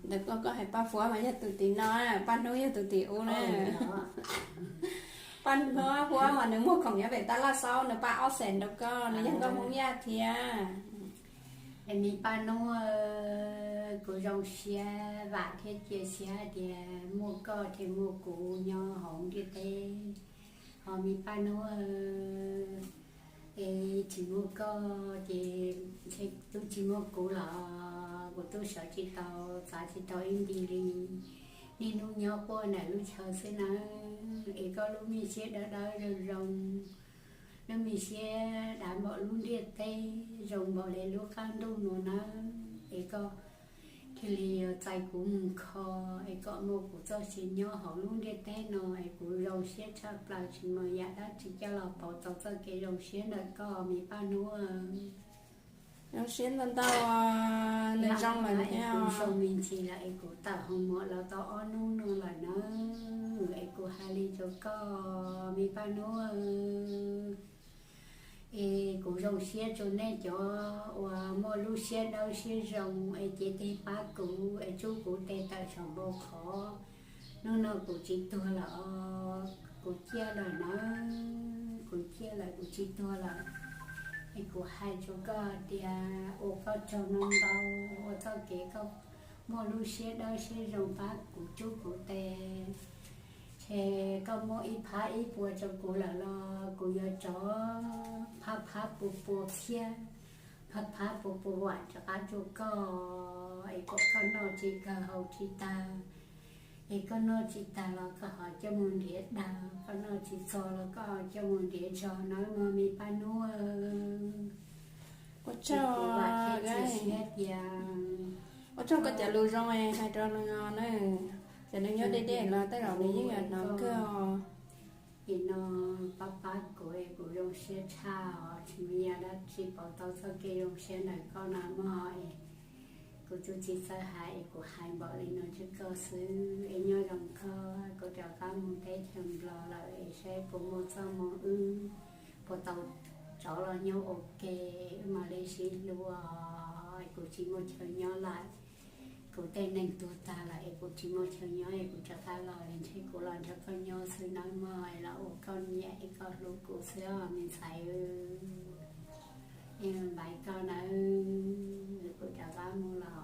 Ntawm koj, koj hais Paj Fuab mas yog tus tim no, Paj Hnub yog tus tim ub na. Paj Hnub, Fuab mas nws muag khoom nyob pem tab laj xaub, nws pab ob xees rau koj, nws yog nkauj Hmoob Yaj thiab. Es me Paj Hnub, kuv zoo siab vam thiab cia siab hais tias muaj koj thiaj muaj kuv nyob hauv ntiaj teb. Ho me Paj Hnub, es tsis muaj koj ces ntshe twb tsis muaj kuv los kuv twb sawv tsis tau, txav tsis tau ib nti li. Niaj hnub nyob quaj ntawm lub chaw xwb nawb. Es koj lub me siab dawb dawb zoo zoo, lub me siab dav npaum lub ntiaj teb, zoo npaum li lub qab ntuj no nawb. Es koj thiaj li yuav txais kuv mus kho, es kom muaj kuv txoj sia nyob hauv lub ntiaj teb no, es kuv zoo siab tshaj plaws, tsis muaj yam dab tsi coj los pauv tau txoj kev zoo siab ntawm koj, me Paj Hnub. Zoo siab ntau ntau, nws zoo lawm thiab. Kuv zoo me ntsis lawm es kuv tawm hoo muam los tau ob hnub no lawm nawb, es kuv hais li rau koj, me Paj Hnub. Es kuv zoo siab rau nej cov uas muaj lub siab dawb siab zoo es cev tes pab kuv es tsub kuv tes tawm saum npoo qhov. Hnub no kuv tsis tuag lawm os, kuv ciaj lawm nawb, kuv ciaj lawm, kuv tsis tuag lawm. Es kuv hais rau koj tias ua koj tsaug ntau ntau, ua txoj kev koj muaj lub siab dawb siab zoo pab kuv tsub kuv tes. Ces koj muab ib phab ib puas rau kuv lawm los kuv yuav rov phab phab pua pua thiab, phab phab pua pua vam rov qab rau koj, es kom koj noj tsis kawg haus tsis tag. Es koj noj tsis tag los koj ho coj mus nrhiav daws, koj noj tsis txog los koj ho coj mus nrhiav zog nawb mog me Paj Hnub. Ua tsaug, ua tsaug koj cov lus zoo hais rau nws no na. Ces nws nyob deb deb los tej zaum nws yeej yuav hnov kawg. Nim no pab pab kuv, kuv zoo siab tshaj os, tsis muaj yam dab tsi pauv tau txoj kev zoo siab ntawm koj no mog. Kuv tus txiv txawj hais es kuv hais npaum li no rau koj xwb es nyob zoo koj, kuv rov qab mus teb chaws Nplog lawm es saib puas muaj txoj moo wb puas tau rov los nyob ua ke, wb mam li sib hlub. Kuv tsis muaj chaw nyob lawm, kuv tej neeg tuag tag lawm es kuv tsis muaj chaw nyob es kuv rov qab los es ntshe kuv los nrog koj nyob xwb nawb mog, los ua koj niam es koj hlub kuv xwb os me ntxhais. Npaiv koj nawb, kuv rov qab mus los.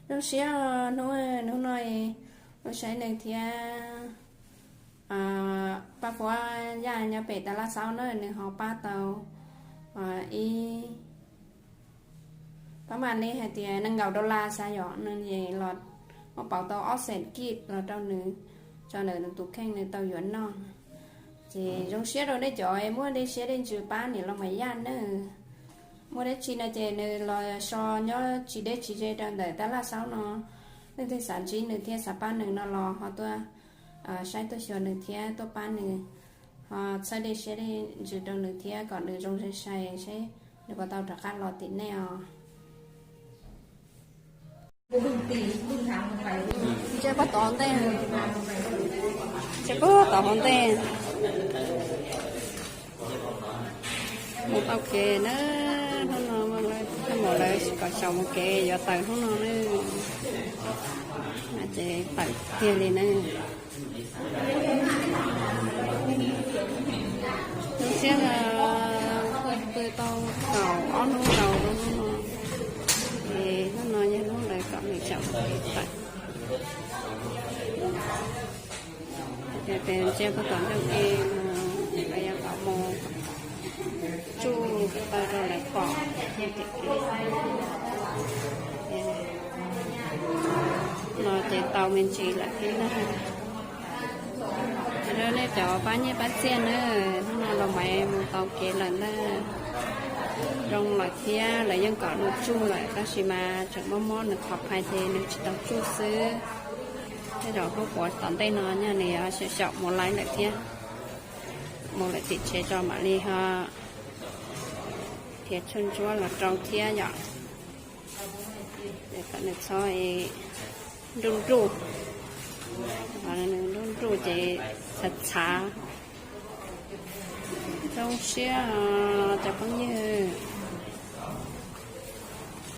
Zoo siab hnub, hnub no ua saib nws thiab. Pab Fuab Yaj nyob pem tab laj xaub na, nws ho pab tau ib, pab mam li hais tias nees nkaum dollar xav yom, nws los muab pauv tau ob xees kij los rau nws, tso ntawm nws tus kheej nws tau yuav noj. Ces zoo siab rau nej cov muaj dej siab dej ntsws pab niam Looj Mas Yaj na. Muaj dab tsi no ces nws los so nyob tsis deb tsis ze rau ntawm tab laj xaub no. Leej twg xav ntsib nws thiab xav pab nws no los ho tuaj saib tuaj xyuas nws thiab tuaj pab nws, ho txhawb dej siab dej ntsws rau nws thiab kom nws zoo sai sai seb nws puas tau rov qab los tim nej os. Ntshe puag tod ntej, ntshe puag tod hauv ntej. Mus tau kev na, hnub no muaj lawv kom xyaum mus kev yuav tawm hnub no na, ces tawm tiag li na. Lub siab pw tau kaum ob hnub kaum rau hnub no, es hnub no yog hnub lawv kom nws xyaum mus kev tawm. Ces ntsia puag tom ncauj ke, lawv yuav kom mus tsuj taw rau lawv pom. No ces tau me ntsis lawm thiab na. Rau nej cov pab nyiaj pab txiaj na, hnub no los mas mus tau kev lawm ntag. Zoo lawm thiab, lawv yeej kom nws tsuj lawm tab sis mas tseem mob mob nws qhov phais ces nws tsis tau tsuj xwb. Tej zaum hnub puav tom ntej no nyaj nws yuav xyaum xyaum mus lawm thiab. Mus lawm tim tsev tso mam li ho nrhiav tshuaj ntsuab los rau thiab yom. Kom nws txhob nruj nruj, nws nruj nruj ces txhav txhav. Zoo siab cov phooj ywg.